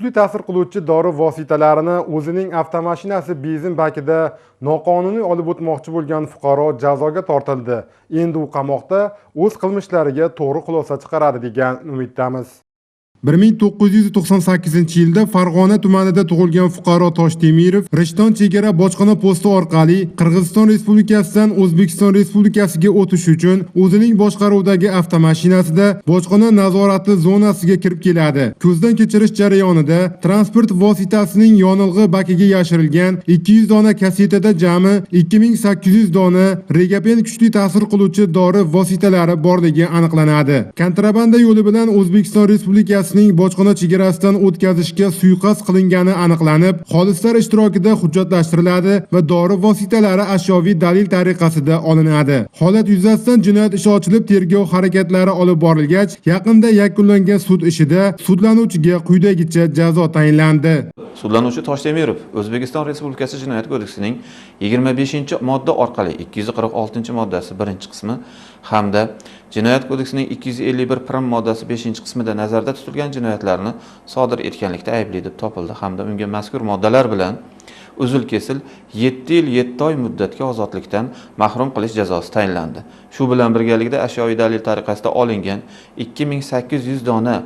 Kuchli ta'sir qiluvchi dori vositalarini o'zining avtomashinasi benzin bakida noqonuniy olib o'tmoqchi bo'lgan fuqaro jazoga tortildi. Endi u qamoqda o'z qilmishlariga to'g'ri xulosa chiqaradi degan umiddamiz. 1998-yilda Farg'ona tumanida tug'ilgan fuqaro Toshtemirov Rishton chegara bojxona posti orqali Qirg'iziston Respublikasidan O'zbekiston Respublikasiga o'tish uchun o'zining boshqaruvidagi avtomashinasida bojxona nazorati zonasiga kirib keladi. Ko'zdan kechirish jarayonida transport vositasining yonilg'i bakiga yashirilgan 200 dona kassetada jami 2800 dona Regapen kuchli ta'sir qiluvchi dori vositalari borligi aniqlanadi. Kontrabanda yo'li bilan O'zbekiston Respublikasining bojxona chegarasidan o'tkazishga suiqasd qilingani aniqlanib, xolislar ishtirokida hujjatlashtiriladi va dori vositalari ashyoviy dalil tariqasida olinadi. Holat yuzasidan jinoyat ishi ochilib, tergov harakatlari olib borilgach, yaqinda yakunlangan sud ishida sudlanuvchiga quyidagicha jazo tayinlandi. Sudlanuvchi Toshtemirov O'zbekiston Respublikasi Jinoyat kodeksining 25-modda orqali 246-moddasi 1-qismi hamda Jinoyat kodeksining 251 prim moddasi 5-qismida nazarda tutilgan jinoyatlarni sodir etganlikda aybli deb topildi hamda unga mazkur moddalar bilan uzil kesil 7 yil 7 oy muddatga ozodlikdan mahrum qilish jazosi tayinlandi. Shu bilan birgalikda ashyoviy dalil tariqasida olingan 2800 dona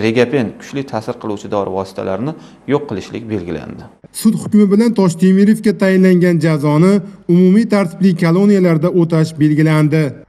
Regapen kuchli ta'sir qiluvchi dori vositalarini yo'q qilishlik belgilandi. Sud hukmi bilan Toshtemirovga tayinlangan jazoni umumiy tartibli koloniyalarda o'tash belgilandi.